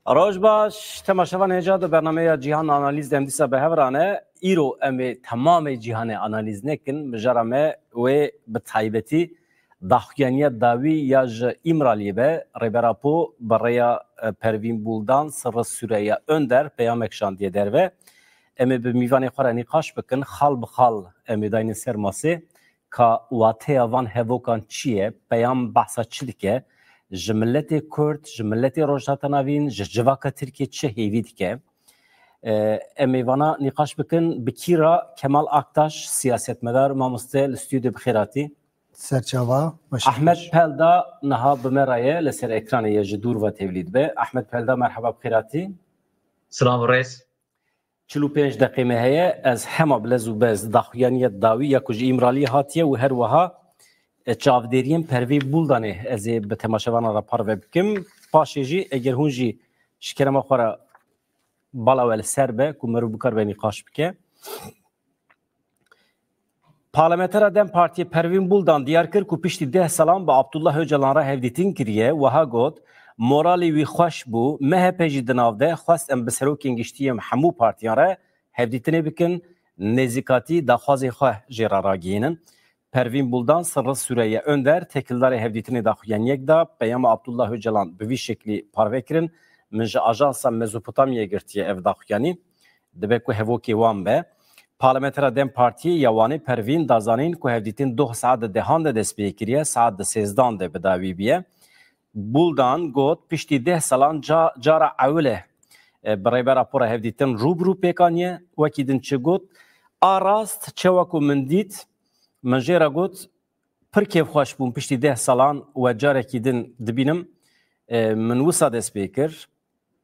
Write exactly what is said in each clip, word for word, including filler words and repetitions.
Roj baş, temaşevan hêja di bernameya Cîhan Analîz de em dîsa bi hev re ne. Îro em ê temamê cîhanê analîz nekin, mijara me wê bi taybetî daxuyaniya dawî ya ji Îmraliyê be. Rêber Apo bi rêya, e, Pervîn Buldan, Sirri Süreyya Önder peyamek şandiye derve. Em ê bi mîvanê xwe re nîqaş bikin, xal bi xal em ê daynin ser masê. Ka wateya van hevokan çi ye? Peyam behsa çi dike? Ji miletê Kurd, ji miletê Rojhilata Navîn, ji civaka Tirkiyê çi hêvî dike? E, em ê vana nîqaş bikin. Bi kî re? Kemal Aktaş, siyasetmedar, mamoste, li stûdyo bi xêr hatî. Serçava, weş Ahmet Pelda niha bi me re ye, li ser ekranê ye, ji dûr ve tevlî dibe. Ahmet Pelda, merheba, bi xêr hatî. Silav û rêz. Çil û pênc deqê me heye, ez hema bi lez û bez daxuyaniya dawî ya ku ji Îmraliyê hatiye û her wiha, e, çavdêriyên Pervîn Buldanê ez ê bi temaşevanan re parve bikim. Paşê jî eger hûn jî ji kerema xwe re bala we li ser be ku merû bikaribe nîqaş bike. Parlamentera DEM Partiyê Pervîn Buldan diyar kir ku piştî deh salan bi Abdullah Ocalan re hevdîtin kiriye. Wiha got, moralê wî xweş bû, M H P jî di nav de, xwest em bi serokên giştî yên hemû partiyan re hevdîtinê bikin, nêzîkatî daxwazê xwe jê re ragihînin. Pervîn Buldan, Sirri Süreyya Önder, têkildarê hevdîtinê daxuyaniyek da, peyama Abdullah Ocalan bi vî şeklî parve kirin, min ji Ajansa Mezopotamyayê girtiye ev daxuyanî. Dibe ku hevokê wan be. Parlamentera DEM Partiyê ya Wanê Pervîn da zanîn ku hevdîtin doh saet di dehan de dest pê kiriye, saet di sêzdan de bi dawî biye. Buldan got, piştî deh salan ca-, cara ewil e, e, bi Rêber Apo re hevdîtin rû bi rû pêk aniye. Wekî din çi got? A rast, çawa ku min dît, min jê re got, pir kêfxweş bûm, piştî deh salan we carekî din dibînim. E, min wisa dest pê kir.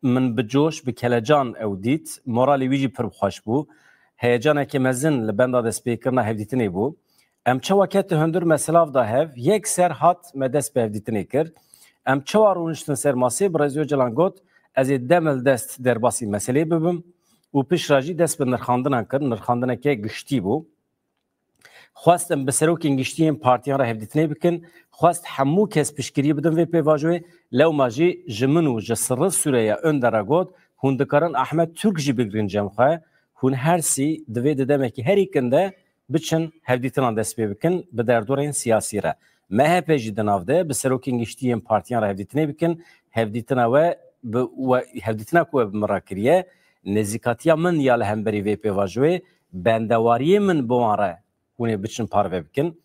Min bi coş, bi kelecan ew dît. Moralê wî jî pir xweş bû. Heyecaneke mezin li benda destpêkirina hevdîtinê bû. Em çawa ketin hundir me silav da hev, yek ser hat me dest bi hevdîtinê kir. Em çawa rûniştin ser masê, Birêz Ocalan got, ez ê demildest derbasî meselê bibim û piştre jî dest bi nirxandinan kir, nirxandineke giştî bû. Xwest em bi serokên giştî yên partiyan re hevdîtinê bikin. Xwest hemû kes piştgiriyê bidin vê pêvajoyê. Lewma jî ji min û ji Sirri Süreyya Önder re got, hûn dikarin Ahmet Türk jî bigrin cem xwe. Hûn her sî divê di demekî herî kin de biçin hevdîtinan dest pê bikin bi derdorên siyasî re. M H P jî di nav de bi serokên giştî yên partiyan re hevdîtinê bikin. Hevdîtina we bi, we, hevdîtina ku we bi min re kiriye, nêzîkatiya min ya li hemberî vê pêvajoyê, bendewariyê min bi wan re hûn ê biçin parve bikin.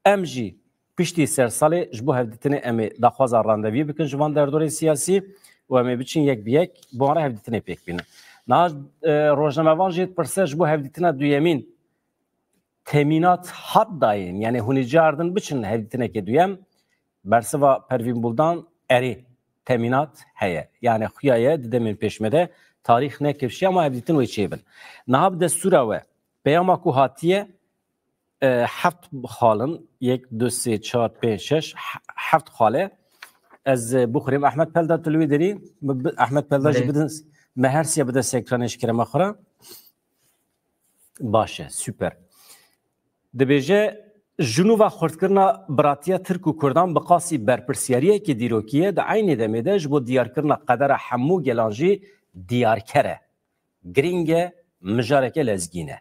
Em jî piştî sersalê ji bo hevdîtinê em ê daxwaza randeviyê bikin ji van derdorên siyasî û em ê biçin yek bi yek bi wan re hevdîtinê pêk bînin. Niha, e, rojnamevan jê dipirse ji bo hevdîtina duyemîn temînat hat dayîn, yanî hûn ê cardin biçin hevdîtineke duyem. Bersiva Pervîn Buldan, erê, temînat heye. Yanî xuya ye di demên pêş me de tarîx nekifşiya ma hevdîtin wê çêbin. Niha bi destûra we, peyama ku hatiye, e, heft xal in, yek, du, sê, çar, pênc, şeş, he-, heft xal e. Ez, e, bixurêm Ahmet Pelda, tu li wê derî, bi, bi, Ahmet Pelda jî Belê. Bidin, me her siya bide ser ekranê ji kerema xwe re. Baş e, super. Dibêje, ji nû ve xurtkirina biratiya Tirk û Kurdan bi qasî berpirsiyariyekê dîrokî ye, di eynê demê de ji bo diyarkirina qedera hemû gelan jî diyarker e. Girîng e, mijareke lezgîn e.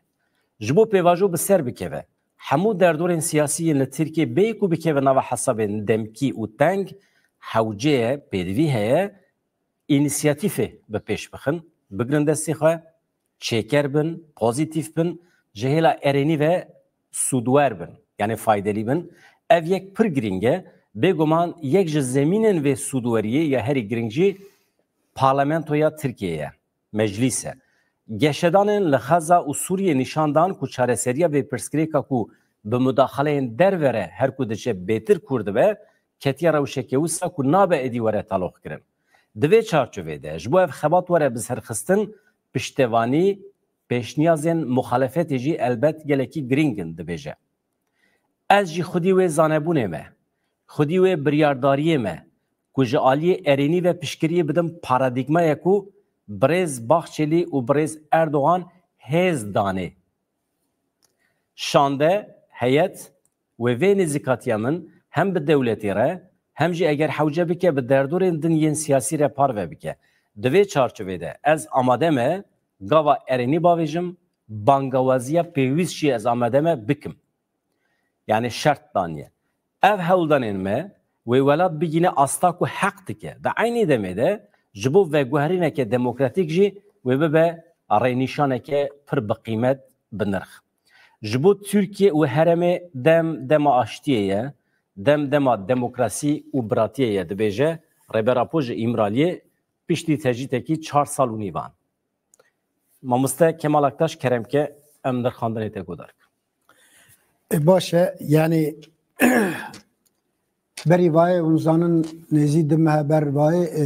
Ji bo pêvajo bi ser bikeve, hemû derdorên siyasî yên li Tirkiyê bêyî ku bikeve nava hesabên demkî û teng, hewce ye, pêdivî heye, înîsiyatîfê bi pêş bixin, bigrin destê xwe, çêker bin, pozîtîf bin, ji hêla erênî ve sûdwer bin, yanî faydelî bin. Ev yek pir girîng e. Bêguman yek ji zemînên vê sûdweriyê ya herî girîng jî parlamentoya Tirkiyeyê ye, meclîs e. Geşedanên li Xeza û Sûriyê nîşan dan ku çareseriya vê pirsgirêka ku bi mudaxaleyên derve re her ku diçe bêtir kûr dibe, ketiye rewşeke wisa ku nabe êdî were taloqkirin. Di vê çarçovê de ji bo ev xebat were bizirxistin, piştevanî, pêşniyazên muxalefetê jî elbet gelekî girîng in, dibêje. Ez jî xwedî wê zanebûnê me, xwedî wê biryardariyê me ku ji aliyê erênî ve piştgiriyê bidim paradîgmayek ku birêz Baxçelî û birêz Erdogan hêz danê. Şande, heyet, wê vê nêzîkatiya min hem bi dewletê re, hem jî eger hewce bike bi derdorên din yên siyasî re parve bike. Di vê çarçovê de ez amade me gava erênî bavêjim, bangawaziya pêwîst jî ez amade me bikim. Yani şert daniye. Ev hewldanên me wê welat bigîne asta ku heq dike. Di eynî demê de ji bo veguherîneke demokratîk jî wê bibe rênîşaneke pir bi qîmet, bi nirx. Ji bo Tirkiye û herêmê dem dema aştiyê ye, dem dema demokrasî û biratiyê ye, dibêje Rêber Apo ji Îmraliyê piştî tecrîdekî çar sal û nîvan. Mamoste Kemal Aktaş, kerem ke em nirxandinê te guhdar kin. E, baş e, yani berî vayê hûn zanin nêzî du mehe ber vayê, e,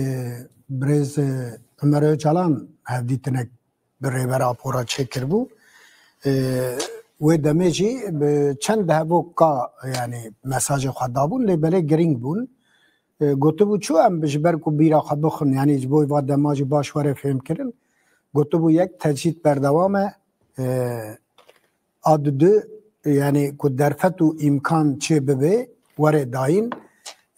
birêz, e, Ömer Öcalan hevdîtinek bi Rêber Apo re çêkiribû. E, wê demê jî bi çend dehevoka, yani mesajê xwe dabûn, lê belê girîng bûn. E, gotibû çû em ji ber ku bîra xwe bixin, yani ji bo va dema jî baş were fêmkirin. Gotibû yek tecrîd berdewam e, e, a didu, yani ku derfet û îmkan çê bibe, were dayîn.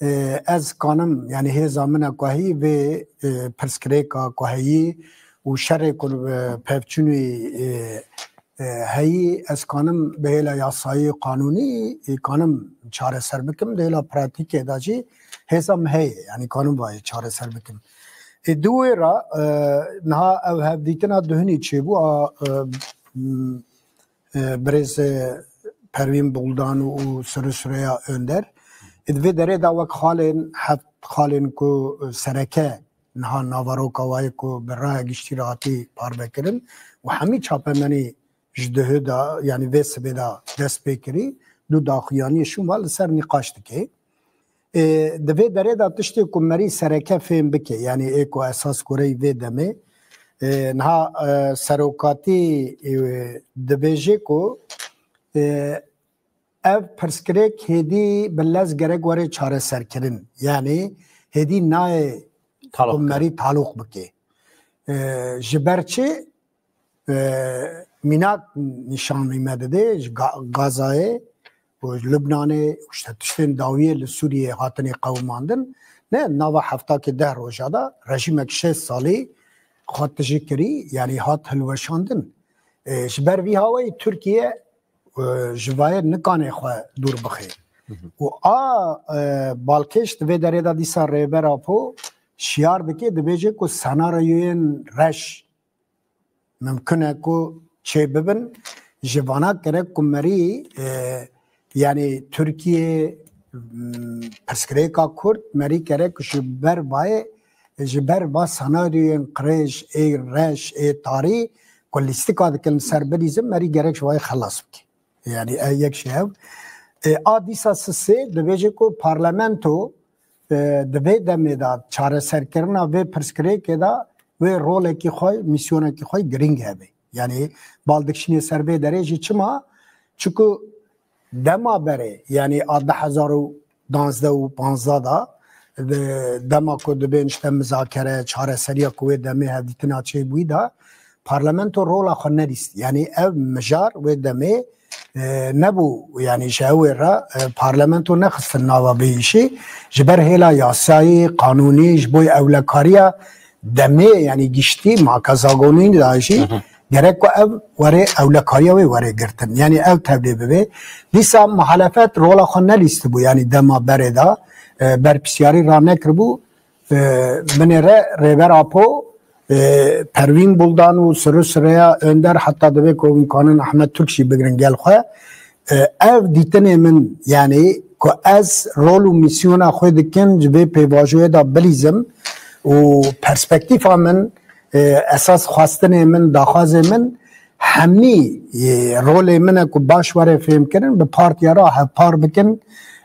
E, ez kanim, yani hêza min e ku heyî vê, e, pirsgirêka ku heyî û şerê ku, e, pevçûnî, e, e, heyî, ez kanim bi hêla yasayî, qanûnî, e, kanim çareser bikim, di hêla pratîkê de jî hêza min heye, yani kanim vayê çareser bikim. E, di wê re, e, niha ev hevdîtina duhinî çêbû, a, e, m, e, birêz, e, Pervîn Buldan û, û Sirû Sirêya Önder. E, di vê derê de wek xalên, heft xalên ku, e, sereke niha naveroka wayê ku bi raya giştî re hatî parvekirin û hemî çapemenî ji duhê de, yani vê sibê de dest pê kirî, du daxuyaniyê şûn ve li ser nîqaş dike. E, di vê derê de tiştê ku merî sereke fêm bike, yani ê ku esas kureyî vê demê, e, niha, e, serokatî, e, dibêje ku, e, ev pirsgirêk hêdî bi lez gerek were çareserkirin. Yani hêdî nayê Taloq ku merî taloq bike. E, ji ber çi? E, mînak nîşanî me dide ji Ga-, Gazayê û ji Lubnanê û işte tiştên dawiyê li Sûriyê hatinê qewimandin. Ne nava heftakê deh roja de rejîmek şêst salî xwe tijî kirî, yani hat hilweşandin. E, ji ber vî hawayî Tirkiye, e, ji vayê nikanê xwe dûr bixe. Û a, e, balkêş di vê derê de dîsa Rêber Apo şiyar dike, dibêje ku senaryoyên reş mimkun e ku çê bibin. Ji vana gerek ku merî, e, yani Tirkiye, m, pirsgirêka Kurd merî gerek ji ber vayê, ji ber va senaryoyên qirêj, ê reş, ê tarî ku lîstika dikin li ser bilîzin, merî gerek ji vayê xelas bike. Yani ev yek şey ev. E, a dîsa sisê dibêje ku parlamento, e, di vê demê de çareserkirina vê pirsgirêkê de wê rolekî xwe, mîsyonekî xwe girîng hebe. Yani bal dikişînê ser vê derê jî çima? Çiku dema berê, yani a du hezar û danzdeh û panzdeh de, de, dema ku dibên işte mizakere, çareseriya ku wê demê hevdîtina çêbûyî de, parlamento rola xwe nelîst. Yani ev mijar wê demê, e, nebû, yani ji ew ê re, e, parlamento nexistin nava vê îşê. Ji ber hêla yasayî, qanûnî, ji bo ewlekariya demê, yani giştî, maka zagonî de jî gerek ku ev were, ewlekariya wê were girtin. Yani ev tevlê bibe. Dîsa muhalefet rola xwe nelîstibû, yani dema berê de, e, berpisyarî ranekiribû. E, binêre Rêber Apo, e, Pervîn Buldan û Sirû Sirêya Önder, heta divê ku hûn kanin Ahmet Türk jî bigrin gel xwe. E, ev dîtinê min, yani ku ez rol û mîsyona xwe dikim, ji vê pêvajoyê de bilîzim û perspektîfa min, e, esas xwestinê min, daxwazê min, hemî, e, rolê min e ku baş were fêmkirin, bi partiya re hevpar bikin,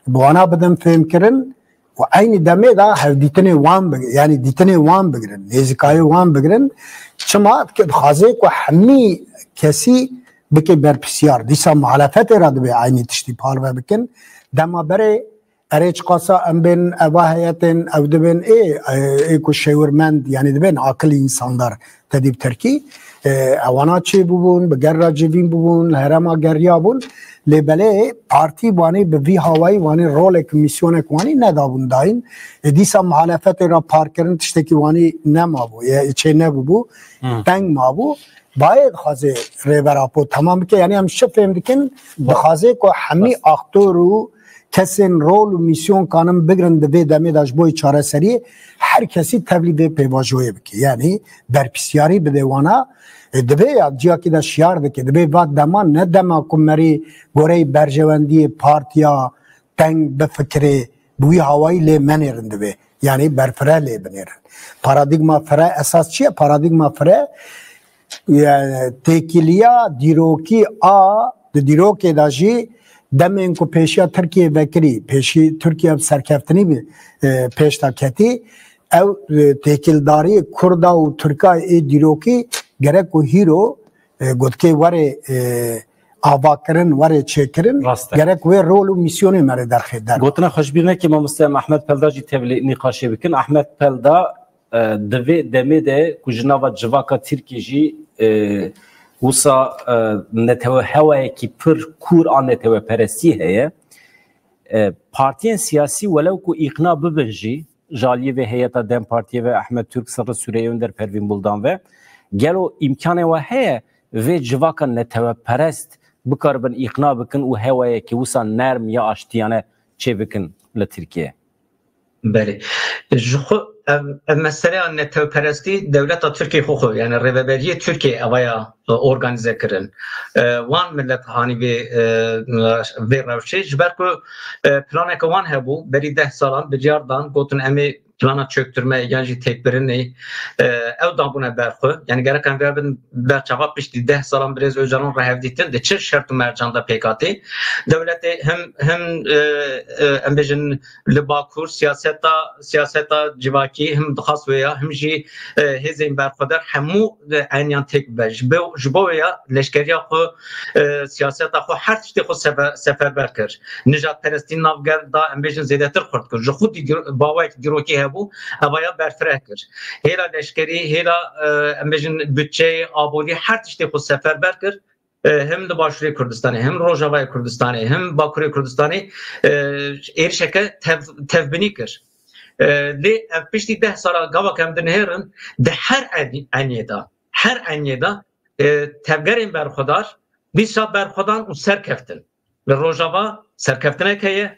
bi wana bidin fêmkirin û eynî demê de hevdîtinê wan big-, yani dîtinê wan bigrin, nêzîkayê wan bigrin. Çima? Dike dixwaze ku hemî kesî bike berpisyar. Dîsa muhalefetê re dibê eynî tiştî parve bikin. Dema berê erê çiqasa em bên eva heyetên, ew dibên ê, ê, ê ku şêwirmend, yani dibên akil insandar tedî bi tirkî. E, ewana çê bûbûn, bi ger re civîn bûbûn, li herêma geriya bûn. Lê belê partî wanî bi vî hawayî wanî rolek, misyonek wanî nedabûn dayîn. E, dîsa muhalefetê re parkirin tiştekî wanî nemabû, e, çê nebûbû, Hmm. teng mabû. Bayê dixwaze Rêber Apo temam bike. Yanî em şi fêm dikin, dixwaze ku hemî aktor û kesên rol û misyon kanin bigrin di vê demê de ji bo çareseriyê, her kesî tevlî vê pêvajoyê bike. Yanî berpirsiyarî bide wana, e, divê ya ciyakî de şiyar dike. Divê va dema ne dema ku merî goreyê berjewendiyê partiya teng bifikirê, bi wî hawayî lê menêrin divê. Yanî berfire lê binêrin. Paradîgma fire esas çi ye? Paradîgma fire, yani, têkiliya dîrokî a, di dîrokê de jî demên ku pêşiya Tirkiye vekirî, pêşî Tirkiye bi serkeftinî bi, e, pêş de ketî, ew, e, têkildariyê Kurda û Tirka ê dîrokî gerek ku hîro, e, gotkê were, e, avakirin, were çêkirin, Rast e. gerek wê rol û misyonê me rê derxê der. Gotina xwe ji bîr nekê, mamoste, em Ahmet Pelda jî tevlî nîqaşê bikin. Ahmet Pelda, e, di vê demê de ku ji nava civaka Tirkiyê jî, e, wisa, e, netewe hewayekî pir kûr a neteweperestî heye. E, partiyên siyasî welew ku îqna bibin jî, ji aliyê vê heyeta DEM Partiyê ve, Ahmet Türk, Sırrı Süreyya Önder, Pervîn Buldan ve, gelo îmkanê we heye vê civaka neteweperest bikaribin îqna bikin û hewayekî wisa nerm ya aştiyane çêbikin li Tirkiyeyê? Belê. Ji xwe ev, ev meseleya netewperestî dewleta Tirkiyê xwe xwe, yani rêveberiyê Tirkiyê evaya, e, organîze kirin. E, wan millet hanî vê, e, vê rewşê, ji ber ku, e, planeke wan hebû, berî deh salan biryar dan, gotin em ê plana çöktirme yan jî têkbirinê, e, ew dabûne ber xwe. Yani gerek em vê bin ber çava piştî deh salan birêz Ocalan re hevdîtin, di çi şert û mercan de pêk hatî? Dewletê him, him, e, e, em bêjin, li Bakur siyaseta, siyaseta civakî him dixwast wê ya, him jî, e, hêzên berxwedar hemû, e, eniyan têk bibe. Ji bo, ji bo wê ya leşkeriya xwe, e, siyaseta xwe, her tiştê xwe sefe-, seferber kir. Nijadperestî nav gel da, em bêjin, zêdetir xurt kir. Ji xwe dî gir-, bawayek dîrokî hebû, evaya berfireh kir. Hêla leşkerî, hêla, e, em bêjin, budçeyê, aborî, her tiştê xwe seferber kir. E, him li Başûrê Kurdistanê, him Rojavayê Kurdistanê, him Bakurê Kurdistanê, e, êrişeke tev-, tevbinî kir. E, lê ev piştî deh sala gava ke em dinihêrin, di her en-, eniyê de, her eniyê de, e, tevgerên berxwedar dîsa berxwedan û serkeftin. Li Rojava serkeftinek heye,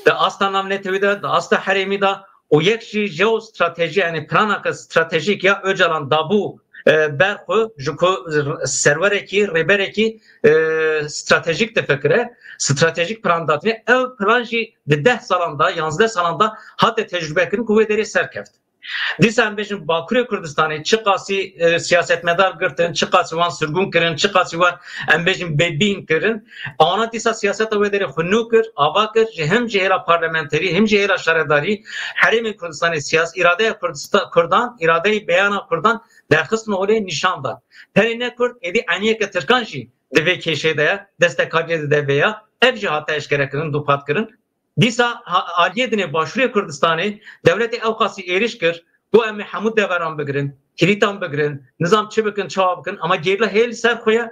di asta navnetewî de, di asta herêmî de û yek jî jeostratejî, yani planeke stratejîk ya Ocalan dabû, e, ber xwe, ji ku serwerekî, rêberekî, e, stratejîk difikire, stratejîk plan datine. Ew plan jî di deh salan de, yanzdeh salan de hate tecrûbekirin ku wê derê serkeft. Dîsa em bêjin Bakurê Kurdistanê çiqasî, e, siyasetmedar girtin, çiqasî wan sirgûn kirin, çiqasî wan, em bêjin, bêbîn kirin. Ana dîsa siyaseta wê derê xwe nû kir, ava kir, ji him ji hêla parlamenterî, him ji hêla şaredarî, herêmên Kurdistanê siyas-, îradeya Kurdista-, Kurdan, îradeyê beyana Kurdan derxistin holê, nîşan dan. Tenê ne Kurd, êdî eniyeke Tirkan jî di vê kêşeyê de ye, destekariyê dide vê ya. Ev jî hate eşkerekirin, dûpatkirin. Dîsa ha-, aliyê dinê Başûrê Kurdistanê dewletê ewqasî êrîş kir, got, em ê hemû deveran bigirin, kilîtan bigirin, nizam çi bikin, çawa bikin, ama gerîla hê li ser xwe ye.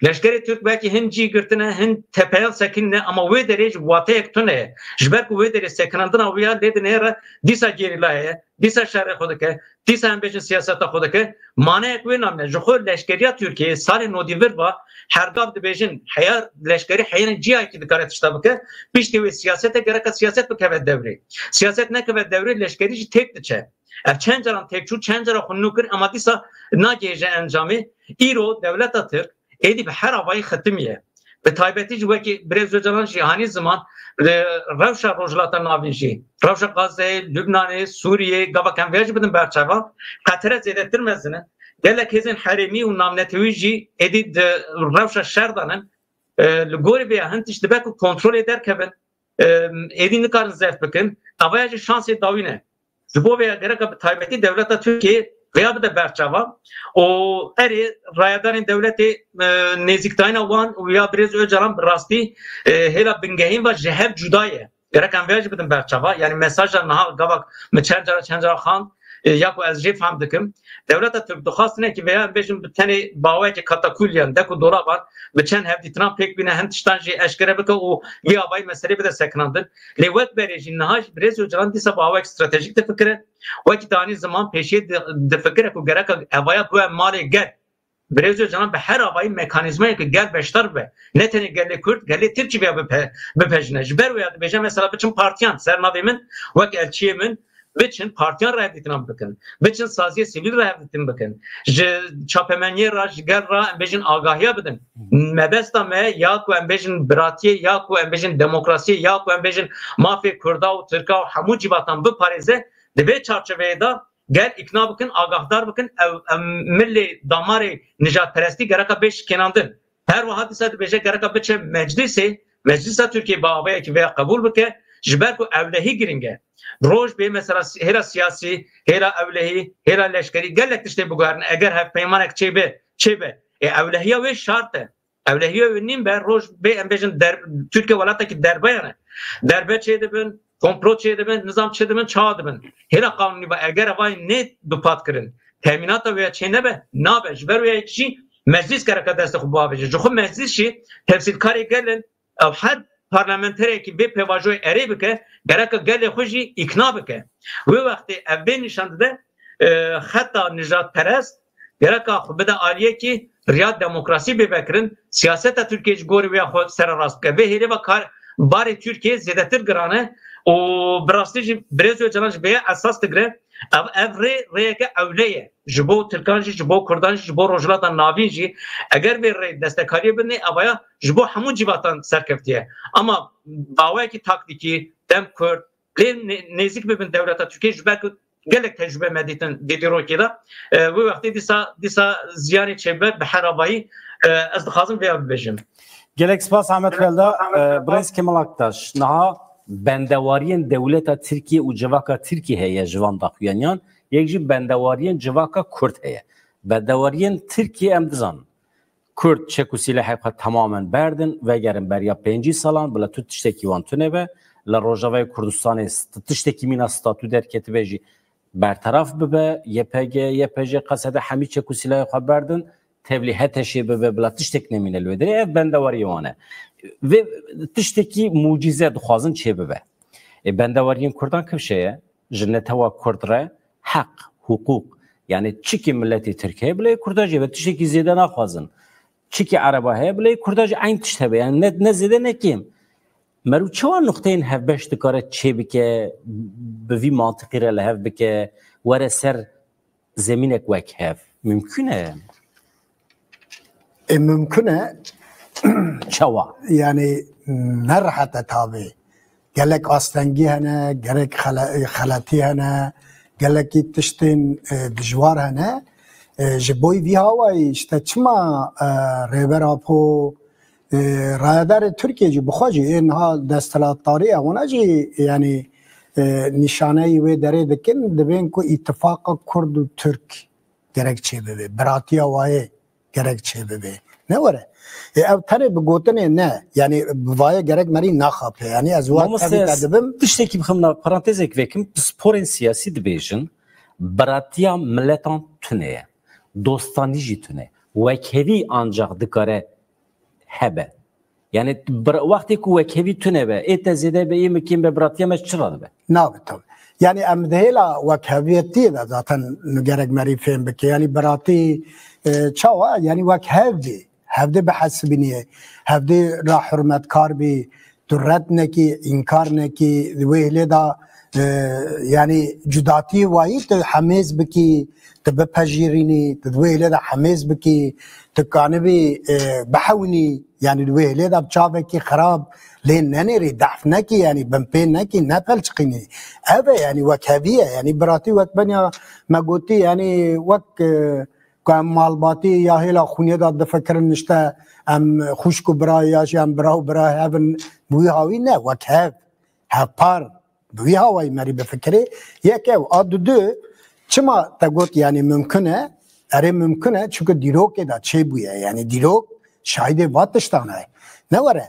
Leşkerê Tirk belkî hin cî girtine, hin tepeyan sekinîne, ama wê derê ji wateyek tune ye. Ji ber ku wê derê sekinandina wî ya lê dinêre, dîsa gerîla heye, dîsa şerê xwe dike, dîsa em bêjin siyaseta xwe dike. Maneyek wê namîne. Ji xwe leşkeriya Tirkiyeyê salên nodî vir va, her gav dibêjin, heya leşkerî heyînên ciyakî dikare tişta bike, piştî wê siyasete gereka siyaset bikeve dewrê. Siyaset nekeve dewrê, leşkerî jî têk diçe. Ev çend caran têk çû, çend cara xwe nû kir, ema dîsa nagihêje encamê. Îro dewleta Tirk êdî bi her avayî xetimiye. Bi taybetî jî wekî birêz Ocalan jî hanî ziman, e, rewşa Rojhilata Navîn jî, rewşa Gazeyê, Lubnanê, Sûriyê, gava kem vê jî bidin berçava, qetere zêdetir mezin e. Gelek hêzên herêmî û navnetewî jî êdî di rewşa şer de ne. E, li gorî vê ya hin tişt dibe ku kontrolê derkevin. E, êdî nikarin zeft bikin. Avaya jî şansê dawî ne. Ji bo vê ya gereka bi taybetî dewleta Tirkiyê vêya bide berçava û erê rayedarên dewletê, e, nêzîktayîna wan û ya birêz Ocalan bi rastî, e, hêla bingehîn ve ji hev cuda ye. Gerek em vê jî bidin berçava. Yani mesaja niha gavak min çend cara, çend cara xand, e, ya ku ez jê fehm dikim, dewleta Tirk dixwast hinekî veya em bêjin bi tenê bi awayekî katakulyan, dek û dolaban, bi çend hevdîtinan pêk bîne, hin tiştan jî eşkere bike û vî avayî meselê bide sekinandin. Lê wek berê jî niha jî Birêz Ocalan dîsa bi awayek stratejîk difikire. Wekî te anî ziman pêşiyê di-, difikire ku gereka evaya bibe malê gel. Birêz Ocalan bi her avayî mekanîzmayeke gel beşdar bibe. Ne tenê gelê Kurd, gelê Tirk jî vêya bipe-, bipejine. Ji ber wêya dibêje mesela biçin partiyan ser navê min, wek elçiyê min, biçin partiyan re hevdîtinan bikin. Biçin saziyê sivîl re hevdîtin bikin. Ji çapemeniyê re, ji gel re em bêjin agahiya bidin. Mebesta me ya ku em bêjin biratiyê, ya ku em bêjin demokrasiyê, ya ku em bêjin mafê Kurda û Tirka û hemû civatan biparêze, di vê çarçoveyê de gel îkna bikin, agahdar bikin, ew, em milê damarê nijadperestî gereka bê şikênandin. Her wiha dîsa dibêje gereka biçe meclîsê, meclîsa Tirkiyê bi avayekî vêya qebûl bike, ji ber ku ewlehî giring e. Roj bê mesela si-, hêla siyasî, hêla ewlehî, hêla leşkerî, gelek tiştê biguherin, eger hevpeymanek çêbe, çêbe. Ê ewlehiya wê şart e. Ewlehiya wê nîn be, roj bê em bêjin der-, Tirkiye welatekî derbeyan e. Derbe çêdibin, komplo çêdibin, nizam çêdibin, çawa dibin. Hêla qanûnî be, eger evayî nê dupat kirin, temînata wê çê nebe, nabe. Ji ber wê jî meclîs gereka destê xwe biavêje. Ji xwe meclîs jî temsîlkarê gel in, ew her parlamenterekî vê pêvajoyê erê bike, gereka gelê xwe jî îkna bike. Wê wextê ev vê nîşan dide, e, xeta nijadperest gereka xwe bide aliyekî riya demokrasî bê vekirin, siyaseta Tirkiyê ji gorî wê xwe sererast bike. Vê hêlê ve kar, barê Tirkiyê zêdetir giran e û bi rastî jî Birêz Ocalan ji vê esas digire. Ev, ev rê, rêyeke ewle ye. Ji bo Tirkan jî, ji bo Kurdan jî, ji bo Rojhilata Navîn jî, eger vê rê destekariyê bidinê, evaya ji bo hemû civatan serkevtî ye. Ama bi awayekî taktîkî, dem kurt, lê nê-, nêzîk bibin dewleta Tirkiyê, ji ber ku gelek tecrûbe me dîtin vê dîrokê de. E, wê wextê dîsa, dîsa ziyanê çêbe bi her avayî, e, ez dixwazim vêya bibêjim. Gelek spas Ahmet Felda, e, Birêz Kemal Aktaş. Niha bendewariyên dewleta Tirkiye û civaka Tirkiye heye ji van daxuyaniyan, yek jî bendewariyên civaka Kurd heye. Bendewariyên Tirkiye em dizanin. Kurd çek û sîlehê xwe temamen berdin, vegerin beriya pêncî salan, bila tu tiştekî wan tune be. Li Rojavayê Kurdistanê st-, tiştekî mîna statû derketibe jî berteraf bibe. Y P G, Y P J, K S D hemî çek û sîlehê xwe berdin, tevlî HTŞ'ê bibe, bila tiştek nemîne li wê derê. Ev bendewariyê wan e. Vê tiştekî mucîze dixwazin çê bibe. Ê, bendewariyên Kurdan kifşe ye. Ji netewa Kurd re heq, hiqûq, yani çikî miletê Tirk heye, bila yê Kurda jî be, tiştekî zêde naxwazin. Çikî Ereba heye, bila yê Kurda jî eyn tişt hebe. Yani ne, ne zêde ne kêm. Meriv çawa nuqteyên hevbeş dikare çêbike, bi vî mantiqî re li hev bike, were ser zemînek wek hev? Mimkun e? Ê, mimkun e. Çawa? Yani ne rehet e tabi. Gelek astengî hene, gelek xele-, xeletî hene, gelekî tiştên, e, dijwar hene. E, ji bo vî hawayî işte çima, e, Rêber Apo, e, rayedarê Tirkiye jî bi xwe jî ê niha desthilatdarî ye, wana jî yani, e, nîşaneyî wê derê dikin, dibên ku îtifaqa Kurd û Tirk gerek çêbibe, biratiya wayê gerek çêbibe. Ne were? Ê, ev tenê bi gotinê ne, yani bi vayê gerek merî naxape. Yani ez wa Mamoste, tevî te dibim. Tiştekî bixim nav, parantezek vekim, pisporên siyasî dibêjin, biratiya miletan tune ye. Dostanî jî tune. Wekhevî ancak dikare hebe. Yani bir, wextê ku wekhevî tune be, ê te zêde be, ê min kêm be, biratiya me çi re dibe? Nabe tabi. Yani em di hêla wekheviyetiyê de zaten gerek merî fêm bike. Yani biratî, e, çawa? Yani wek hev bî. Hevdê bihesibînî. Hevdê ra hurmetkar bî. Tu red nekî, înkar nekî. Di wê hêlê de, e, yani cudatiyê wayî tu hemêz bikî, tu bipejirînî, tu di wê hêlê de hemêz bikî, tu kanibî, e, bihewinî. Yani di wê hêlê de bi çavekî xirab lê nenêrî, dehf nekî, yani binpê nekî, nepelçiqînî. Ev e, yani wekhevî ye, yani biratî wek benya me gotî, yani wek, e, ku em malbatî ya hêla xwînê de difikirin, işte em xwişk û bira ya jî em bira û bira hev in, bi wî hawî ne, wek hev, hevpar. Bi wî hawayî merî bifikirê, yek ew, a dudu, çima te got, yani mimkun e? Erê mimkun e, çunku dîrokê de çêbûye, yani dîrok şahidê va tiştan e. Ne were,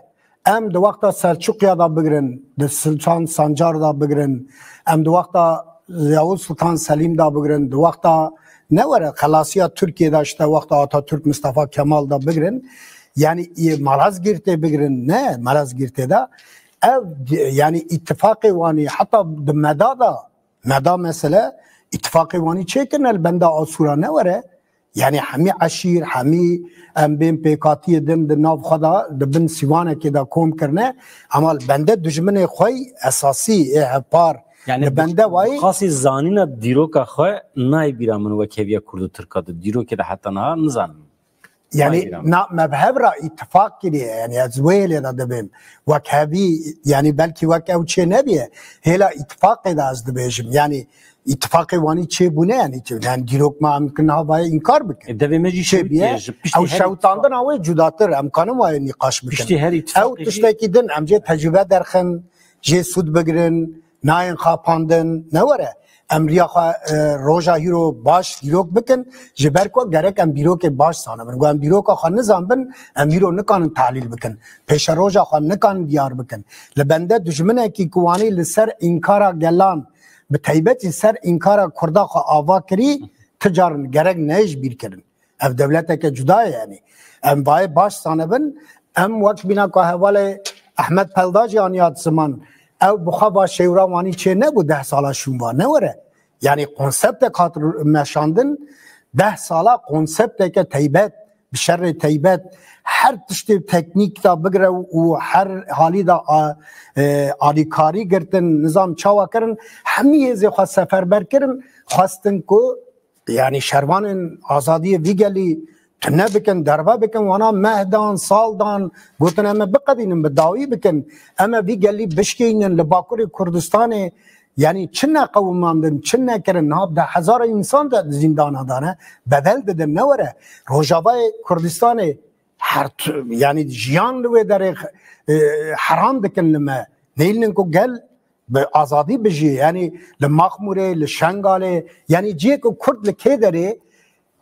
em di wexta Selçuqiya de bigirin, di Sultan Sancar de bigirin, em di wexta Yavuz Sultan Selîm da bigirin, di wexta ne were xelasiya Tirkiyê de, işte wexta Atatürk, Mustafa Kemal da bigirin, yani, e, Malazgirtê bigirin, ne Malazgirtê de, ev, yani, îtifaqê wanî, heta di meda da, meda mesele, îtifaqê wanî çêkirine li benda Asûra ne were, yani, hemî eşîr, hemî em bên pêkhatiyê din di nav xwe de, di bin sîwanekê de kom kirine, ama li bende dijminê xwe esasî ê hevpar, yani, li bende wayî. Qasî zanîna dîroka xwe nayê bîra min wek heviya Kurd û Tirka di dîrokê de heta niha nizanim. Yani, nayê bîra min. Na, me bi hev re îtifaq kiriye, yani, ez wê hêlê de dibêm. Wek hevî, yani, belkî wek ew çê nebiye. Hêla îtifaqê de ez dibêjim. Yani, îtifaqê wanî çêbûne, yani, çê-, yani, dîrok me em kin havayê înkar bikin. E, devê me jî çêbiye, şewitî ye, ji piştî ew her şewitandina wê cudatir, em kanin wayê nîqaş bikin. Piştî her îtifaqê jî. Ew tiştekî din, em jê tecrübe derxin, jê sûd bigirin, nayên xapandin, ne were. Em riya xwe, e, roja hîro baş dîrok bikin, ji ber ku gerek em dîrokê baş zanibin. Ku em dîroka xwe nizanbin, em hîro nikanin tahlîl bikin. Pêşeroja xwe nikanin diyar bikin. Li bende dijminekî ku wanî li ser înkara gelan, bi taybetî ser înkara Kurda xwe ava kirî, ti carin gerek neyê ji bîr kirin. Ev dewleteke cuda ye, yani. Em vayê baş zanibin, em wek bîna ku hevalê Ehmed Pelda jî aniya ziman, ew bi xwe va şêwra wanî çê nebû deh sala şûn va, ne were. Yani konseptek hat meşandin, deh sala konsepteke teybet, bi şerê teybet, her tiştê teknîk da bigire û her halî da a-, e, alîkarî girtin, nizam çawa kirin, hemî hêzê xwe seferber kirin, xwestin ku, yani, şervanên azadiyê vî gelî tune bikin, derve bikin, wana meh dan, sal dan, gotin, em ê biqedînin, bi dawî bikin, em ê vî gelî bişkînin li Bakurê Kurdistanê, yani, çi neqewimandin, çi nekirin, niha bi deh hezara însan de zîndana dane, bedel didin, ne were. Rojavayê Kurdistanê her tu-, yani, jiyan li wê derê, e, heram dikin li me. Nêlinin ku gel bi azadî bijî, yani li Maxmûrê, li Şengalê, yani cihê ku Kurd li kê derê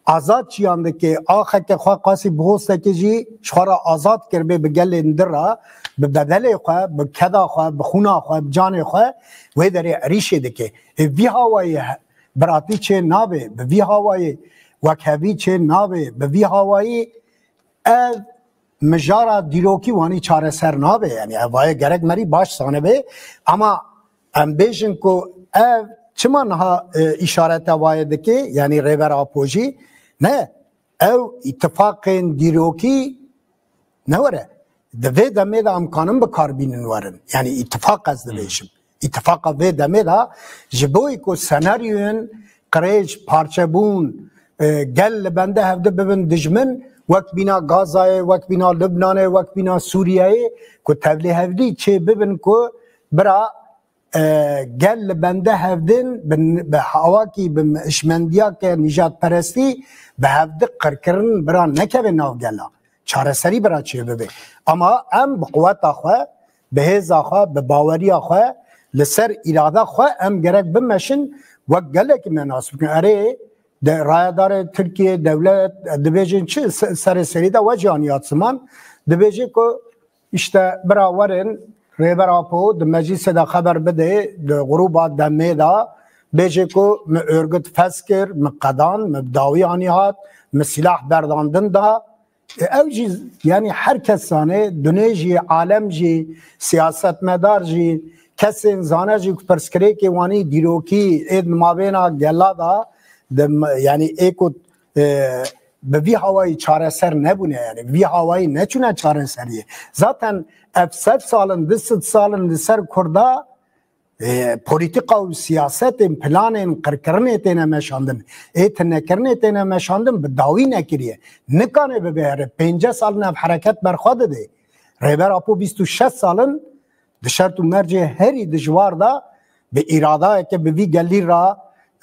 azad çiyan dike, axeke xwe qasî bi hostekê jî ji xwe re azad kiribê bi gelên din re, bi bedelê xwe, bi keda xwe, bi xûna xwe, bi canê xwe wê derê erîşê dike. Ê vî hawayê he-, biratî çê nabe, bi vî hawayê wekhevî çê nabe, bi vî hawayî ev mijara dîrokî wanî çareser nabe. Yani ev vayê gerek merî baş zanibe. Ama em bêjin ku ev çima niha, e, îşarete vayê dike, yani Rêber Apo jî, ne, ew îtifaqên dîrokî ne were. Di vê demê de em kanin bi kar bînin werin. Yani îtifaq ez dibêjim. Îtifaqa vê demê de ji bo ku senaryoyên qirêj, parçebûn, e, gel li bende hevdi bibin dijmin, wek bîna Gazayê, wek bîna Lubnanê, wek bîna Sûriyeyê, ku tevlî hevdî çê bibin ku bira, e, gel li bende hevdin, bi, bi hawakî, bi hişmendiyake nîjadperestî, bi hevdi qirkirin bira nekeve nav gela. Çareserî bira çêbibe. Ama em bi quweta xwe, bi hêza xwe, bi baweriya xwe, li ser îrada xwe em gerek bimeşin, wek gelekî me nas bikin. Erê, de, rayedarê Tirkiye, dewlet, dibêjin çi se-, serê serî de we jî aniya ziman, dibêje ku işte bira werin, Rêber Apo di meclîsê de xeber bide, di grûba demê de bêje ku min örgüt fes kir, min qedan, min bi dawî anî hat, min sîlah berdandin da. E, ew jî, yani her kes zane, dunê jî, alem jî, siyasetmedar jî, kesên zane jî ku pirsgirêkê wanî dîrokî ê di mabêna gela da, di, yani ê ku, e, bi vî hawayî çareser nebûne, yani vî hawayî neçûne çareseriyê. Zaten ev sed salin, du sed salin li ser Kurda, e, polîtîka û siyasetên, planên qirkirinê têne meşandin, ê tunekirinê têne meşandin, bi dawî nekiriye. Nikane bibe here. Pêncî salin ev hereket berxwe dide. Rêber Apo bîst û şeş salin di şert û mercê herî dijwar de bi îradayeke bi vî gelî re,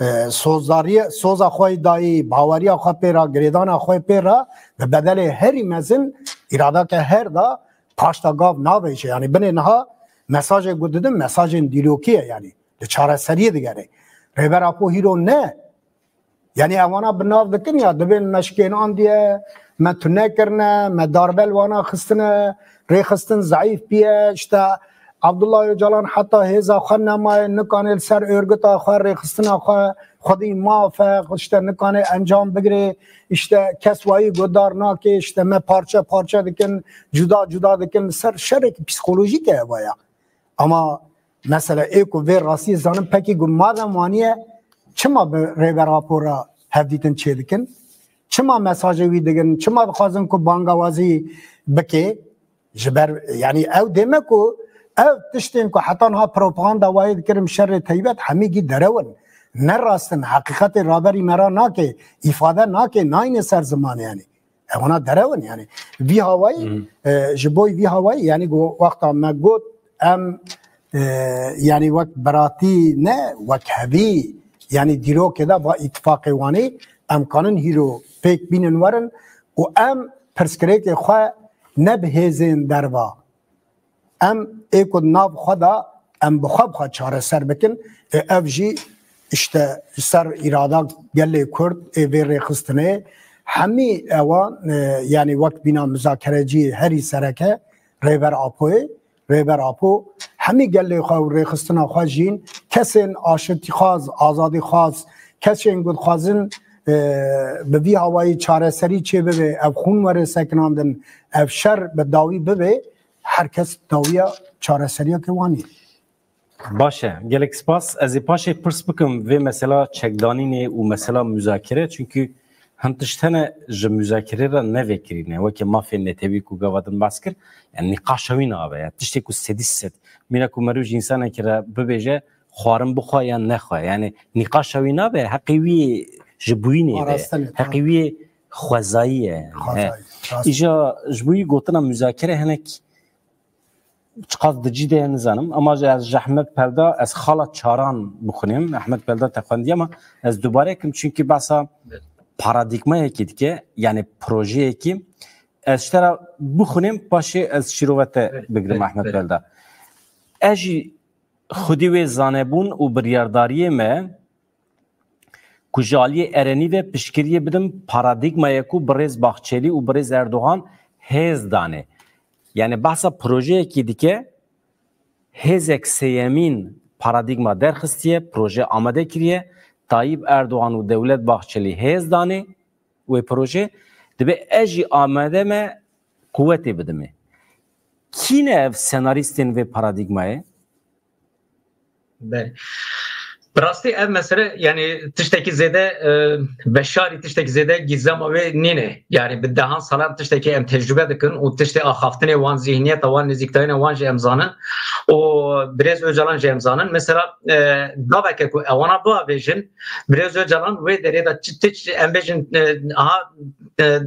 e, sozdariyê, soza xwe yî dayî, baweriya xwe pê re, girêdana xwe pê re, bi bedelê herî mezin îradake her da, paşta gav navêje. Yani binê niha mesajê ku didin, mesajên dîrokî ye yani. Li çareseriyê digere. Rêber Apo hîro ne. Yani ewana bi nav dikin ya, dibên me şikênandiye, me tune kirine, me darbe li wana xistine, rêxistin zeîf biye, işte Abdullah Öcalan heta hêza xwe nemaye, nikanê li ser örgüta xwe, rêxistina xwe, xwedî maf e, işte nikanê encam bigirê, işte kes wayî guhdar nake, işte me parçe parçe dikin, cuda cuda dikin, li ser şerekî psîkolojîk e eva ya. Ama mesela ê ku vê rastiyê zanin pekî ku madem waniye, çima bi Rêber Apo re hevdîtin çêdikin? Çima mesajê wî digin? Çima dixwazin ku bangawazî bike? Ji ber, yanî ew dême ku ev tiştên ku heta niha propaganda wayê dikirin şerê teybet hemî gî derew in. Ne rast in, heqîqetê raberî me ra nake, îfade nake, nayne ser zimanê yanî. Ewana derew in yanî. Vî hawayî, e, ji bo vî hawayî yanî ku wexta me got em, e, yanî wek biratî ne, wek hevî, yanî dîrokê de va îtifaqê Wanê em kanin hîro pêk bînin werin û em pirsgirêkê xwe ne bi hêzên derva. Em ê ku di nav xwe de em bi xwe bi xwe çareser bikin. Ê ev jî işte ser îrada gelê Kurd ê vê rêxistinê hemî ewa, e, yanî wek bîna muzakerecî herî sereke Rêber Apoyê, Rêber Apo hemî gelê xwe û rêxistina xwe jîn kesên aşitîxwaz, azadîxwaz, kesên ku dixwazin, e, bi vî hawayî çareserî çê bibe, ev xûn were sekinandin, ev şer bi dawî bibe, her kes dawiya çareseriyeke wan e. Baş e. Gelek spas. Ez ê paşê pirs bikim vê mesela çekdanînê û mesela muzakere. Çunkî hin tişt hene ji muzakere re nevekirîne. Weke mafên netewî ku gava din behs kir. Yani nîqaşa wî nabe. Ya tiştê ku sedî sed. Mîna ku meriv ji însanekî re bibêje, xwarin bixwe yan nexwe. Yani nîqaşa wî nabe. Heqê wî ji bûyînê be. Parastinê, heqê wî xwezayî ye. Xwezayî, rast. Îja ji bo wî gotina muzakere hinek çiqas di cî de ye nizanim. Ama ji, ez ji Ehmed Pelda, ez xala çaran bixwînim. Ehmed Pelda te xwendiye ama ez dubare kim, çunkî behsa paradîgmayekî dike, yani projeyekî. Ez ji te re bixwînim, paşê ez şîrove te bigirim, Ehmed Pelda. Ez jî xwedî wê zanebûn û biryardariyê me ku ji aliyê Erenî ve piştgiriyê bidim paradîgmayê ku birêz Bahçelî û birêz Erdogan hêz danê. Yani behsa projeyekî dike, hêzek sêyemîn paradîgma derxistiye, proje amade kiriye. Tayyip Erdogan û Dewlet Bahçelî hêz danê wê proje. Dibe ez jî amade me quwetê bidimê. Kî ne ev senarîstên vê paradîgmayê? Belê. Bi rastî ev mesele, yani tiştekî zêde, e, veşarî, tiştekî zêde gîzema wê nîne. Yani bi dehan salan tiştekî em tecrube dikin û tiştê axaftinê wan, zihniyeta wan, nêzîkdayîna wan jî em zanin. Û birêz Ocalan jî em zanin. Mesela, e, gaveke ku ewana biavêjin, birêz Ocalan wê derê de çi, tişt, em bêjin, e, aha, e,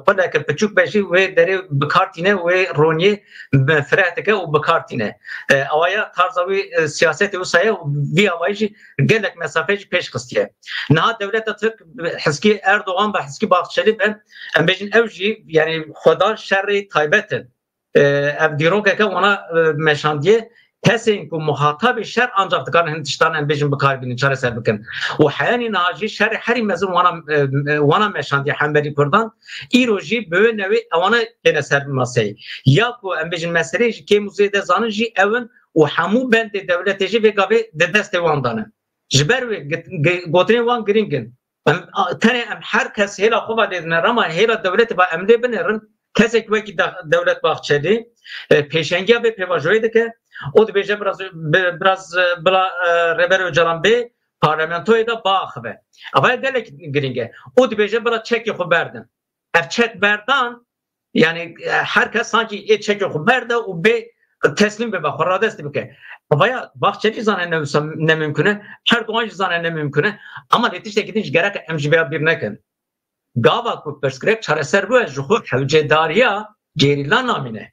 quleke piçûk be jî wê derê bi kar tîne, wê roniyê bi fireh dike û bi kar tîne. E, awaya tarza wî, e, siyasetê wisa ye û vî awayî jî gelek mesafe jî pêş xistiye. Niha dewleta Tirk hizkî Erdogan be, hizkî Bahçelî be, em bêjin ew jî, yani xwedan şerê taybet in. E, ev dîrokeke wana, e, meşandiye. Kesên ku muhatabê şer ancak dikarin hin tiştan em bêjin bi kar bînin, çareser bikin. Û heyanî niha jî şerê herî mezin wana, e, e, wana meşandiye hemberî Kurdan. Îro jî bi wê newê ewana têne ser maseyê. Ya ku em bêjin meseleyê ji kêm û zêde zanin jî ew in û hemû bendê dewletê jî vê gavê di destê wan de ne. Ji ber wê git-, gi-, gotinên wan girîng in. Em, a, tenê em her kes hêla xwe va lê dinêre, ama hêla dewletê va em lê binêrin. Kesek wekî de-, Dewlet Bahçelî, e, pêşengiya vê pêvajoyê dike. Û dibêje biraz, bi-, biraz, e, bila, e, Rêber Ocalan bê parlamentoyê de biaxive. Ava gelek girîng e. Û dibêje bila çekê xwe berdin. Ev çek berdan, yani, e, her kes sankî ê çekê xwe berde û bê teslîm bibe, xwe radestî bike. Vaya Bahçelî zane ne wisa ne mimkun e, Erdogan jî zane ne mimkun e. Ama lê tiştekî din jî gerek em ji vêya bîr nekin. Gava ku pirsgirêk çareser bûye, ji xwe hewcedariya gerîla namîne.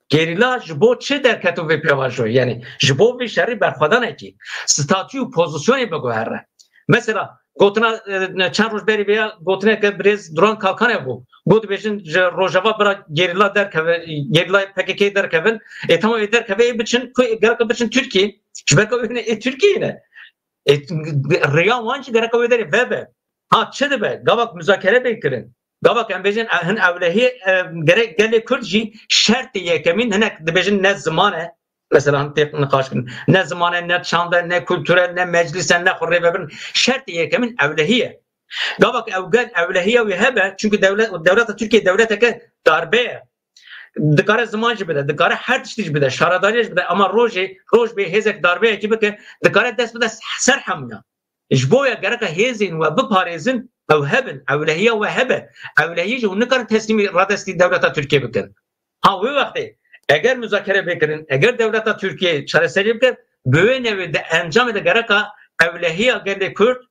Gerîla ji bo çi derketo vê pêvajoyê? Yani ji bo vê şerî berxwedanekî, statû û pozisyonê biguhere. Mesela gotina, e, çend roj berî vêya gotineke birêz Duran Kalkanev bû. Got, dibêjin ji Rojava bira gerîla derkeve, gerîla P K K derkevin. Ê, tamam, ê derkeve, ê biçin, ku gereka biçin Tirkiyê. Ji ber ku ê, ê Tirkiyê ne. Ê, rêya wan jî gereka wê derê vebe. Ha, çi dibe? Gavak muzakere bê kirin. Gavak em bêjin, e, hin ewlehî, e, gerek gelê Kurd jî şertê yekemîn hinek dibêjin ne ziman e, Mesela, hani têk niqaş kirin. Ne ziman e, ne çand e, ne kultur e, ne meclis e, ne xwe rê vebirin. Şertê yekemîn ewlehî ye. Gavak ew gel ewlehiya wî hebe, çunku dewlet, dewleta Tirkiye dewleteke darbe ye. Dikare ziman jî bide, dikare her tiştî jî bide, şaredarî jî bide, ama rojê, roj bê hêzek darbeyekî bike, dikare dest bide ser hemûyan. Ji bo ya gereka hêzên we biparêzin, ew hebin, ewlehiya we hebe. Ewlehiyê jî hûn nikarin teslîmî radestî dewleta Tirkiye bikin. Ha, wê wextê eger muzakere bê kirin, eger dewleta Tirkiye çareserî bike, bi wê newê di encamê de gereka ewlehiya gelê Kurd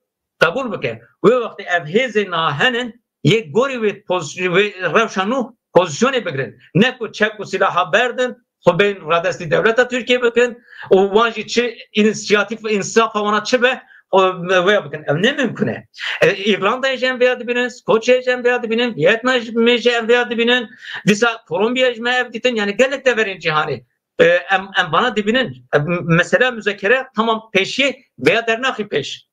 qebûl bike. Wê wextê ev hêzên niha henin, yê gorî wê poz-, wê rewşa nû pozisyonê bigirin. Ne ku çek û sîlaha berdin, xwe bên radestî dewleta Tirkiye bikin û wan jî çi înîsiyatîf, însafa wana çi be, xwe vêya bikin. Ev ne mimkun e. E, Îrlandayê jî em vêya dibînin, Skoçyayê jî em vêya dibînin, Vietnamê jî em vêya dibînin, dîsa Kolombiyayê jî me ev dîtin, yani gelek deverên cîhanê. E, em, em vana dibînin. E, mesela muzakere tamam pêşiyê vêya dernaxî pêş.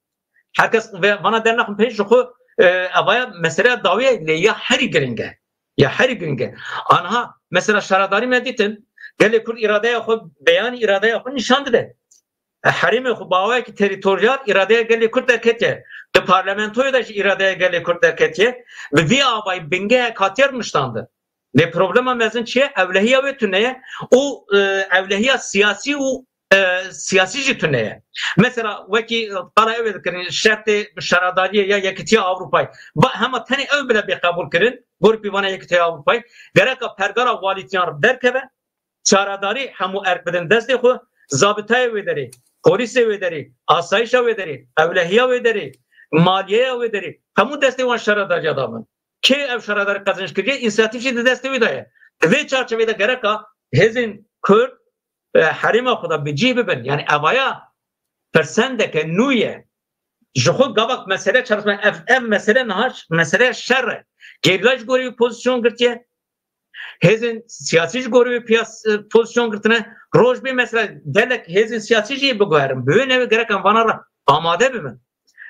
Herkes ve-, vana dernaxin pêş ji xwe, e, evaya meseleya dawî ye, lê ya herî giring e. Ya herî giring e. Anha mesela şaredarî me dîtin, gelê Kurd îradeya xwe, beyanî îradeya xwe nîşan dide. E, herêmê xwe bi awayekî terîtoryal îradeya gelê Kurd derketiye. Di parlamentoyê de jî îradeya gelê Kurd derketiye. Bi vî avayî bingehek hatiye niştandin. Lê problema mezin çi ye? Ewlehiya wê tune ye û, e, ewlehiya siyasî û, e, siyasî jî tune ye. Mesela wekî qala ew ê dikirin, şertê şaredariyê ya Yekîtiya Ewropayê. Ba, hema tenê ew bile bê qebûl kirin, gorî pîvana Yekîtiya Ewropayê. Gereka pergala walîtiyan derkeve, çaredarî hemû erk bidin destê xwe, zabitayê wê derê, polîsê wê derê, asayişa wê derê, ewlehiya wê derê, maliyeya wê derê, hemû destê wan şaredariya da bin. Kê ev şaredarî qezenc kiriye, înisiyatif jî di destê wî de ye. Di vê çarçevê de gereka hêzên Kurd, e, herêma xwe de bi cih bibin. Yani evaya pirsendeke nû ye. Ji xwe gavak mesele çarpme, ev, ev mesele niha ş-, meseleya şer e. Gerîla ji gorî wî pozîsyon girtiye. Hêzên siyasî ji gorî wî piyas-, e, pozîsyon girtine. Roj bê mesela gelek hêzên siyasî jî biguherin. Bi wê newê gerek em vana re amade bibin.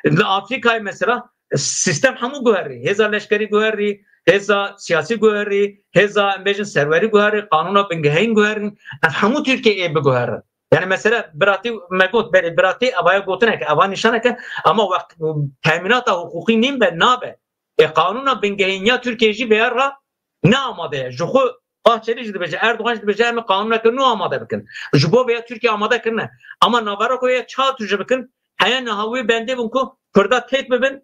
Li Afrîkayê mesela sîstem hemû guherî. Hêza leşkerî guherî, hêza siyasî guherî, hêza em bêjin serwerî guherî, qanûna bingehîn guherî. Ev hemû Tirkiyeyê biguherin. Yani mesela biratî me got, belê biratî evaya gotineke, eva nîşaneke, ama wext temînata hiqûqî nîn be, nabe. E, qanûna bingehîn ya Tirkiyeyê jî vêya re ne amade ye. Ji xwe Bahçeli jî dibêje, Erdogan jî dibêje, em ê qanûneke nû amade bikin. Ji bo vêya Tirkiye amade kirine. Ama navera ku ya çawa tu jî bikin, heye niha wê bendê bin ku Kurda têk bibin,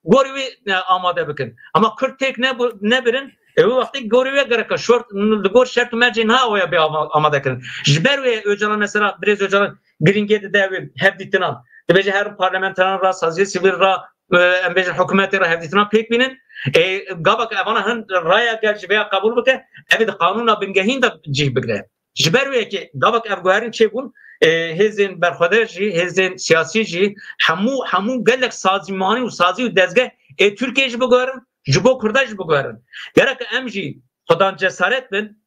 gorî wê, e, amade bikin. Ama Kurd têk nebu-, nebirin, e, wê wextê gorî wê gereke şort, li gor şert û mercê niha waya bê ama-, amade kirin. Ji ber wê Ocalan mesela, birêz Ocalan giringiyê dide wê hevdîtinan. Dibêje herin parlamenteran ra, saziyê sivîl ra, e, em bêjin hikûmetê re hevdîtinan pêk bînin. E, gava ku evana hin raya gel ji vêya qebûl bike, ev ê di qanûna bingehîn de cih bigire. Ji ber wê yekê gava ku ev guherîn çêbûn, e, hêzên berxwedar jî, hêzên siyasî jî, hemû, hemû gelek sazîmanî û sazî û dezgeh ê Tirkiyeyê jî biguherin, ji bo Kurda jî biguherin. Gerek em jî xudan cesaret bin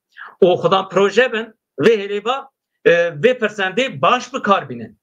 û xudan proje bin, vê hêlê va, e, vê pirsendê baş bi kar bînin.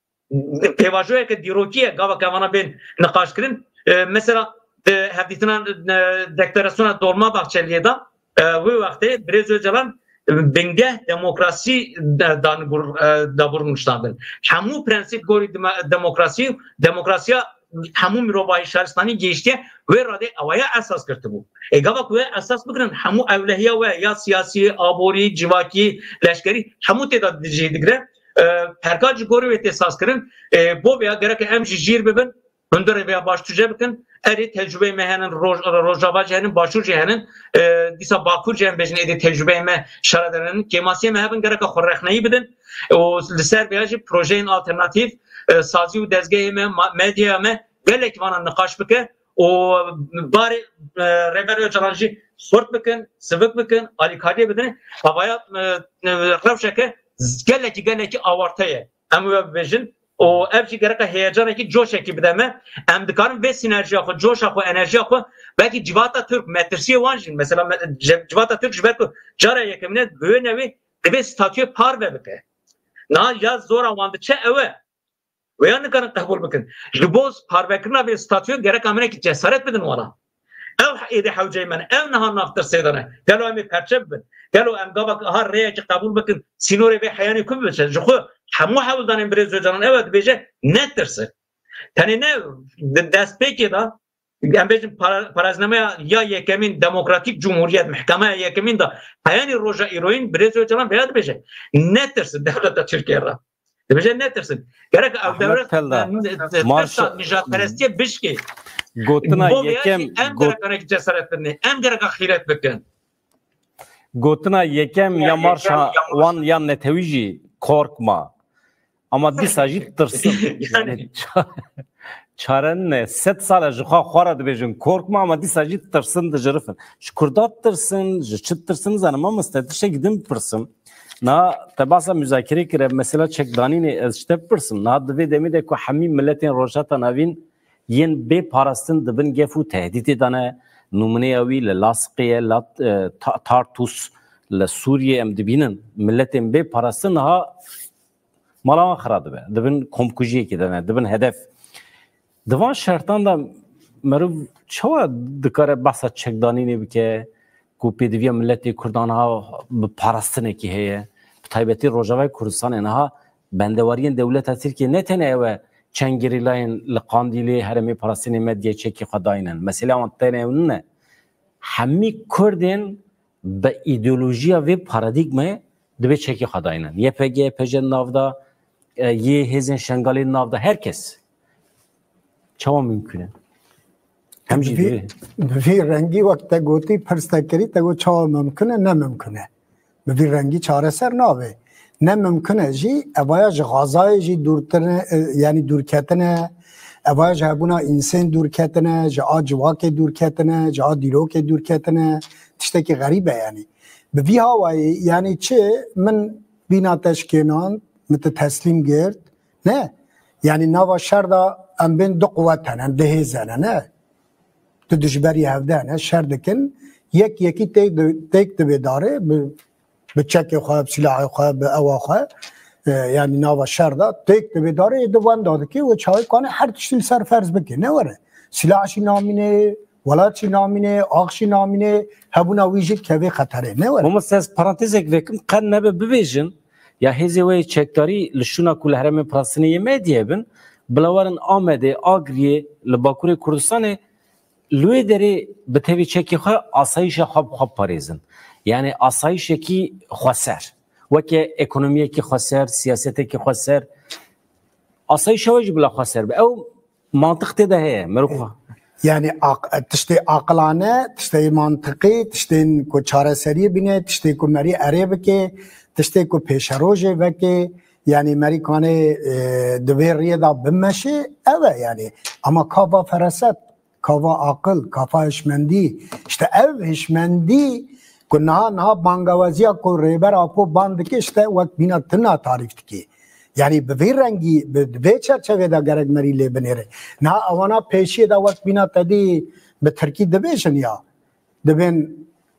Pêvajoyeke dîrokî ye, gava ke vana bên niqaş kirin. E, mesela, di hevdîtina, e, deklarasyona Dolmabahçe lê da, e, wê wextê Birêz Ocalan, e, bingeh demokrasî de-, dan gur-, e, dabûr niştandin. Hemû prensîp gorî dema-, demokrasî, demokrasiya hemû mirovahî şaristanî gihiştiye, wê radê ewaya esas girtibû. Ê gava ku wê esas bigirin, hemû ewlehiya we ya siyasî, aborî, civakî, leşkerî, hemû tê de cih digire. E, pergal ji gorî wê tê saz kirin. E, bo vêya gereke em jî jîr bibin, hundirê vêya baş tûje bikin. Erê tecrûbeyê me henin, Roj-, Rojava jî henin, Başûr jî henin. E, dîsa Bakur jî em bêjin êdî tecrûbeyê me şaredarî henin. Kêmasiyê me hebin gereke xwe rexneyî bidin. Û li ser vêya jî projeyên alternatîf, e, sazî û dezgehê me, ma-, medyaya me gelek vana niqaş bike û barê, e, Rêber Ocalan jî xurt bikin, sivik bikin, alîkariyê bidin. Havaya, e, e, rewşeke z-, gelekî, gelekî awarte ye. Em wê bibêjin. Û ev jî gereka heyecanekî, coşekî bide me. Em dikarin vê sînerjiya xwe, coşa xwe, enerjiya xwe, belkî civata Tirk, metirsiyê wan jî, mesela me-, ce-, civata Tirk ji ber ku cara yekemîne bi wê newê divê statûyê parve bike. Niha ya zora wan diçe ew e. Wêya nikarin qebûl bikin. Ji bo parvekirina vê statûyê gereka me hinekî cesaret bidin wana. Ew êdî hewceyê me ne. Ew niha nav tirsê de ne. Gelo em ê perçe bibin? Gelo em gava aha rêyekî qebûl bikin, sînorê vê heyanî ku bibiçe? Ji xwe hemû hewldanên birêz Ocalan ew e dibêje, netirsin. Tenê ne di destpêkê de, em bêjin para-, parêznameya ya yekemîn demokratîk cumhuriyet, mehkemeya yekemîn de heyanî roja îroyîn birêz Ocalan vêya dibêje, netirsin dewleta Tirkiye re. Dibêje netirsin. Gerek ew Ahmet dewlet Pelda, e, e, marşa-, tirsa nijadperestiyê bişkê. Gotina Bo vêya yekem jî em got- gerek anekî cesaret bidin. Em gerek xîret bikin. Gotina yekem ya marşa wan ya netewî jî korkma. Ama dîsa jî tirsin. Yani. Yani ça-, çare ne. Sed sal e ji xwe xwe re dibêjin korkma, ama dîsa jî tirsin, dijirifin. Ji Kurda tirsin, ji çi tirsin zanim, ama te tiştekî din bipirsim. Niha te basa muzakere kire, mesela çekdanînê, ez ji te bipirsim. Niha di vê demê de ku hemî miletên Rojhilata Navîn yên bê parastin di bin gef û tehdîtê de ne. Nûmineya wî li Lasqê ye, Lat-, e, Ta-, Tartus li Sûriyê em dibînin. Miletên bê parastin niha mala wan xira dibe. Di bin komkujiyekê de ne, di bin hedef. Di van şertan de meriv çawa dikare behsa çekdanînê bike ku pêdiviya miletê Kurdan ha bi parastinekî heye? Bi taybetî Rojavayê Kurdistanê niha bendewariyên dewleta Tirkiye ne tenê ew e çend gerîlayên li Qandîlê herêmê parastinê me diye çekê xwe dayînin. Mesele wan tenê ew nine. Hemî Kurdên bi îdeolojiya vê paradîgmayê dibê çekê xwe dayînin. Y P G, Y P J nav de, e, yê hêzên Şengalê nav de, her kes. Çawa mimkun e? Em jî Bi vî, divê. Bi vî rengî wek te gotî, pirs te kirî, te got çawa mimkun e, ne mimkun e. Bi vî rengî çareser nabe. Ne mimkun e jî, evaya ji Xazayê jî dûrtir e, e, yanî dûrketine, evaya ji hebûna însên dûrketine, ji a civakê dûrketine, ji a dîrokê dûrketine, tiştekî xerîb e yanî. Bi vî hawayî, yanî çi min bîna te şikênand, min te teslîm girt, ne? Yanî nava şer de em bên du quwet hene, em du hêz hene, ne? Tu dijberî hevde ne, şer dikin, yek yekî têk di-, têk dibê darê, bi, bi çekê xwe, bi silahê xwe, bi ewa xwe, e, yanî nava şer de têk dibê darê, ê di wenda dikê û çaxê kane her tiştî li ser ferz bike, ne were. Silah jî namîne, welat jî namîne, ax jî namîne, hebûna wî jî dikeve xeterê, ne were. Mamoste, ez parantezek vekim, qet nebe bibêjin, ya hêzê we yê çekdarî li şûna ku li herêmê parastinê yê Medyayê bin, bila werin Amedê, Agriyê, li Bakurê Kurdistanê, li wê derê bi tevî çekê xwe asayîşa xwe bi xwe parêzin. Yanî asayîşekî xweser. Weke ekonomiyekî xweser, siyasetekî xweser, asayîşa we jî bila xweser be. Ew mantiq tê de heye, merû xwe. Yani aq-, tiştê aqilane, tiştê mantiqî, tiştên ku çareseriyê bîne, tiştê ku merî erê bike, tiştê ku pêşerojê veke, yani merî kanê, e, di vê riyê de bimeşe, ev e yani. Ama ka va feraset, ka va aqil, ka va hişmendî, işte ev hişmendî ku niha, niha bangawaziya ku Rêber Apo ban dike, işte wek bîna tina tarîf dike. Yani bi vî rengî, bi, bi vê çerçevê de gerek merî lê binêre. Niha ewana pêşiyê de wek bîna te dî bi tirkî dibêjin ya, dibên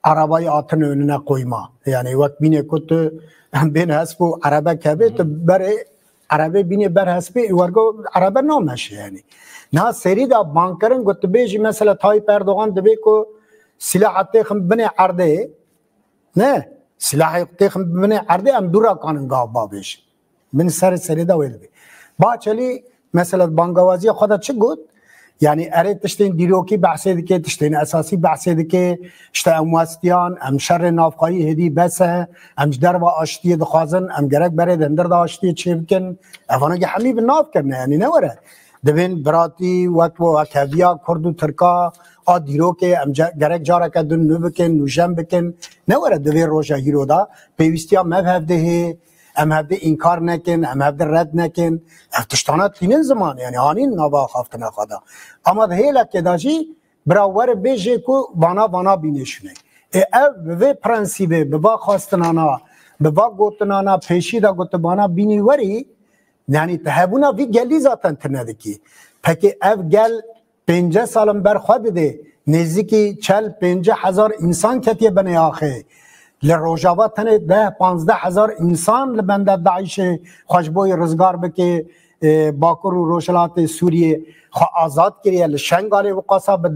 erebayî hatine önüne koyma. Yani wek bînê ku tu bên hesp û erebe kevê, tu berê erebê bînê ber hespê, wergo erebe nameşe yani. Niha serî de bankirin ku tu bêjî mesela Tayyip Erdogan dibê ku silaha têxin binê erdê, ne, silahê têxin binê erdê, em dû re kanin gav bavêjin. Min serê serê de wê dibê. Bahçelî mesela bangawaziya xwe de çi got? Yani erê tiştên dîrokî behsê dike, tiştên esasî behsê dike. İşte em westiyan, em şerê navxweyî hêdî bes e, em ji derva aştiyê dixwazin, em gerek berê di hundir de aştiyê çêbikin. Evana ki hemî bi nav kirine, yani ne were. Dibên biratî wek we wek heviya Kurd û Tirka a dîrokê em ce-, gerek careke din nû bikin, nûjen bikin. Ne were di vê roja hîro de pêwîstiya me bi hevdê hê, em hevdê înkar nekin, em hevdê red nekin. Ev tiştana tînin ziman, yani anîn nava axaftina xwe de. Ama di hêlekê de jî bira were bêjê ku vana, vana bînê şûnê. Ê ev bi vê prensîbê, bi va xwestinana, bi va gotinana pêşî de gotibana bînî werî, yani te hebûna vî gelî zaten tune dikî. Pekî ev gel pênceh sal in ber xwe didê, nêzîkî çel pênceh hezar însan ketiye binê axê. Li Rojava tenê deh panzdeh hezar însan li benda DAIŞê xwe ji bo yê rizgar bike, e, Bakur û Rojhilatê Sûriyê xwe azad kiriye. Li Şengalê wiqasa bi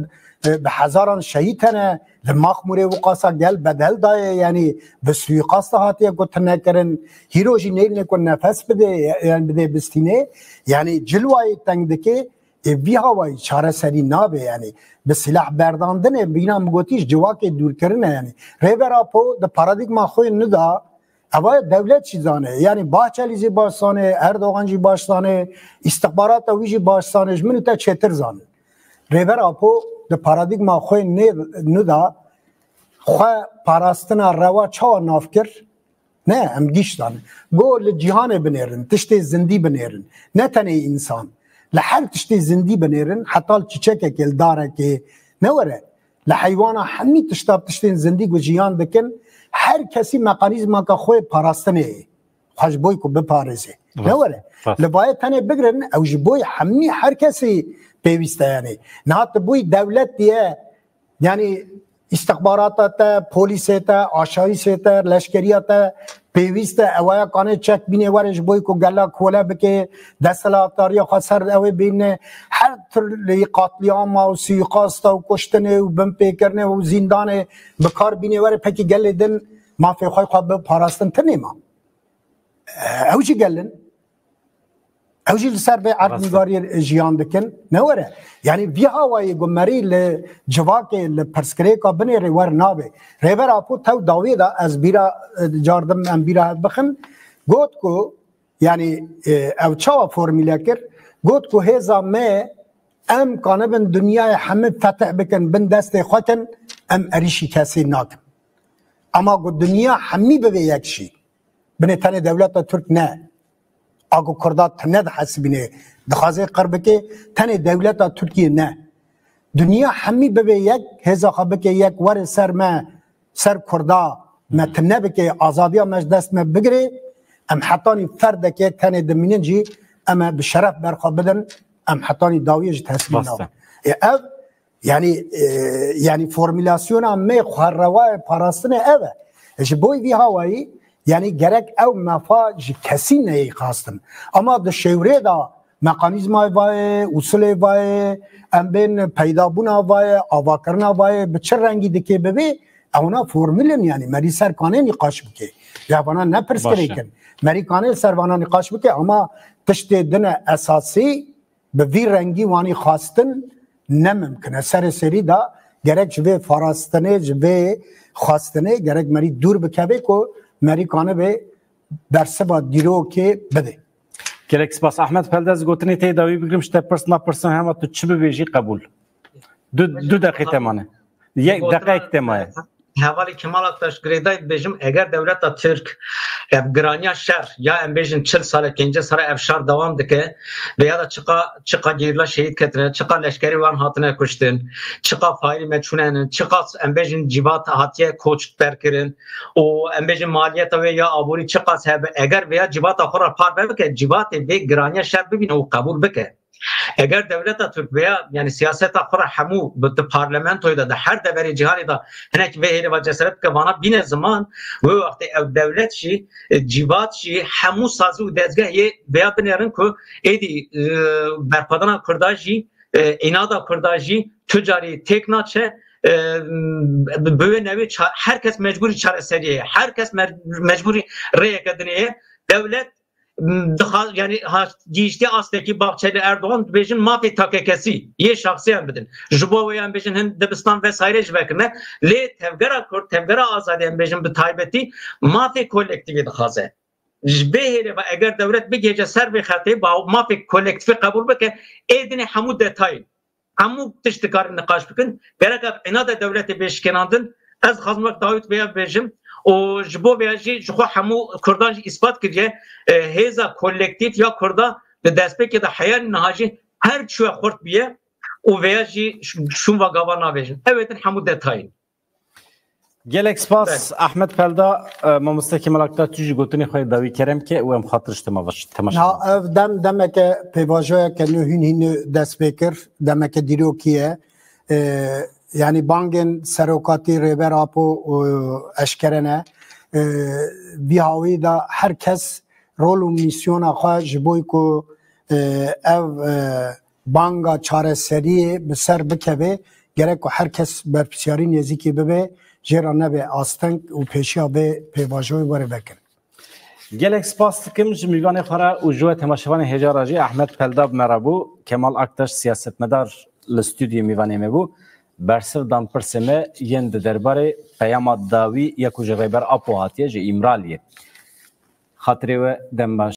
e, bi hezaran şehîd hene, li Maxmûrê wiqasa gel bedel daye, yanî bi suîqasta hatiye ku tune kirin, hîro jî nêrine ku nefes bide, yani bide bistînê, yani cilwayê teng dike, ê vî hawayî çareserî nabe, yani bi silah berdandinê, bîna min gotî ji civakê dûrkirine, yani Rêber Apo di paradîgma xwe nida, eva dewlet jî zane, yani Bahçelî jî baş zane, Erdogan jî baş zane, îstixbarata wî jî baş zane, ji min û te çêtir zanin. Rêber Apo di paradîgma xwe nê nida xwe parastina rewa çawa nav kir? Ne, em gîş dan. Go li cîhanê binêrin, tiştê zindî binêrin. Ne tenê însan. Li her tiştê zindî binêrin, heta li çiçekekê, li darekê, ne were. Li heywana hemî tişta tiştên zindî ku jiyan dikin, her kesî mekanîzmaka xwe parastinê ye. Xwe ji boy ku biparêze. Ne were. Li bayê tenê bigirin, ew ji boy hemî her kesî pêwîst e, yani. Niha tu boy dewlet diye, yani îstixbarata te, polîsê te, aşayîşê te, leşkeriya te pêwîst e, ewaya kanê çek bînê were ji boy ku gela kole bike, desthilatdariya xwe ser ew ê bîne, her türlü qatliyama û suîqasta û kuştinê û binpêkirinê û zîndanê bi kar bînê were, pekî gelê din mafê xwe xwe bi parastin tinê ma. Ew jî gelin. Ew jî li ser vê erdnîgariyê jiyan dikin. Ne were. Yani vî hawayê ku merî li civakê, li pirsgirêka binêrê wer nabe. Rêber Apo tew dawiyê de ez bîra, e, cardim em bîra hev bixin. Got ku, yani, e, ew çawa formîle kir? Got ku hêza me, em kanibin dinyayê hemî fetih bikin, bin destê xwe kin, em erîşî kesî nakin. Ama ku dinya hemî bibe yek jî. Binê tenê dewleta Tirk ne. A ku Kurda tune dihesibîne, dixwaze qir bike, tenê dewleta Tirkiye ne. Dinya hemî bibe yek, hêza xwe bike yek, were ser me, ser Kurda me tune bike, azadiya me ji dest me bigire, em hetanî ferdek yek tenê dimînin jî, em ê bi şeref berxwe bidin, em hetanî dawiyê ji teslîm nabin. Ê ev, yani, e, yani formulasyona me xwe rewayê parastinê ev e. Ji bo vî hawayî, yani gerek ew mefa ji kesî neyê xastin. Ama di şêwrê de mekanîzmayê vayê, usulê vayê, em bên peydabûna vayê, avakirina vayê, bi çi rengî dikê bibê, ewna formulin, yani merî ser kanê nîqaş bike. Ya vana ne pirsgirêk in. Merî kanê ser vana nîqaş bike, ama tiştê din e esasî, bi vî rengî wanî xwestin ne mimkin e. Serê serî de gerek ji vê parastinê, ji vê xwestinê gerek merî dûr bikeve ku merî kanibe bersiva dîrokê bide. Gelek spas. Ahmet Pelde, ez gotinê tê dawî bigirim, ji te pirs napirsim, hema tu çi bibêjî qebûl. Du, du deqê te mane. Yek deqeyek te maye. Hevalê Kemal Aktaş girêdayî dibêjim, eger dewleta Tirk ev giraniya şer, ya em bêjin çil sale, pêncî sale ev şer dewam dike, vêya da çiqa, çiqa gerîla şehîd ketine, çiqa leşkerî wan hatine kuştin, çiqa faîlî meçhûl henin, çiqa em bêjin cîvat hatiye koç derkirin û em bêjin maliyeta wê ya aborî çiqas hebe, eger vêya cîvata xwe re parve bike, cîvatê vê giraniya şer bibîne û qebûl bike. Eger dewleta Tirk veya, yani, siyaseta xwe re hemû bi, di parlamentoyê de, di her deverê cîhanê de hinek vê hêlê ve cesaret bike, vana bîne ziman, wê wextê ew dewlet jî, e, cîvat jî, hemû sazî û dezgeh yê veya binêrin ku êdî, e, berxwedana Kurda jî, e, înada Kurda jî tu carî têk naçe, e, bi, bi wê newê ça-, her kes mecbûrî çareseriyê ye. Her kes me-, mecbûrî rêyeke dinê ye. Dewlet dixwa-, yani, ha, gihiştiye astekî Bahçeli Erdoğan dibêjin mafê takekesî yê şexsî em bidin. Ji bo wê em bêjin hin dibistan vesaire ji vekirine. Lê tevgera Kurd, tevgera azadî em bêjin bi taybetî mafê kolektîvî dixwaze. Ji vê hêlê ve eger dewlet bigihêje ser vê xetê, ba mafê kolektîfî qebûl bike, ê dinê hemû detayên. Hemû tişt dikarin niqaş bikin. Gerek ev înada dewletê bê şikênandin. Ez dixwazim wek dawî vêya bibêjim û ji bo vêya jî ji xwe hemû Kurdan jî îspat kiriye, e, hêza kolektîf ya Kurda di destpêkê de heya niha jî her çi we xurt bûye û vêya jî ş-, şûn ve gava navêjin. Ew ê din hemû detayên. Gelek spas, Ahmet Pelda, e, mamoste Kemal Aktaş, tu jî gotinê xwe dawî kerem ke û em xatir ji te ma ve temaşe. Na, ev dem demeke pêvajoyeke nû hîn hîn dest pê kir, demeke dîrokî ye. E, yani bangên serokatî Rêber Apo, e, eşkere ne. E, vî hawî de her kes rol û mîsyona xwe ji bo ku, e, ev, e, banga çareseriyê bi ser bikeve, Gerek ku her kes berpirsyarî nêzîkî bibe, jê re nebe asteng û pêşiya vê pêvajoyê were vekin. Gelek spas dikim ji mîvanê xwe re û ji we temaşevanê hêja re jî. Ehmed Pelda bi me re bû, Kemal Aktaş siyasetmedar li stûdyoyê mîvanê me bû. Bersiv dan pirsê me yên di derbarê peyama dawî ya ku ji Rêber Apo hatiye, ji Îmraliyê. Xatirê we dem baş.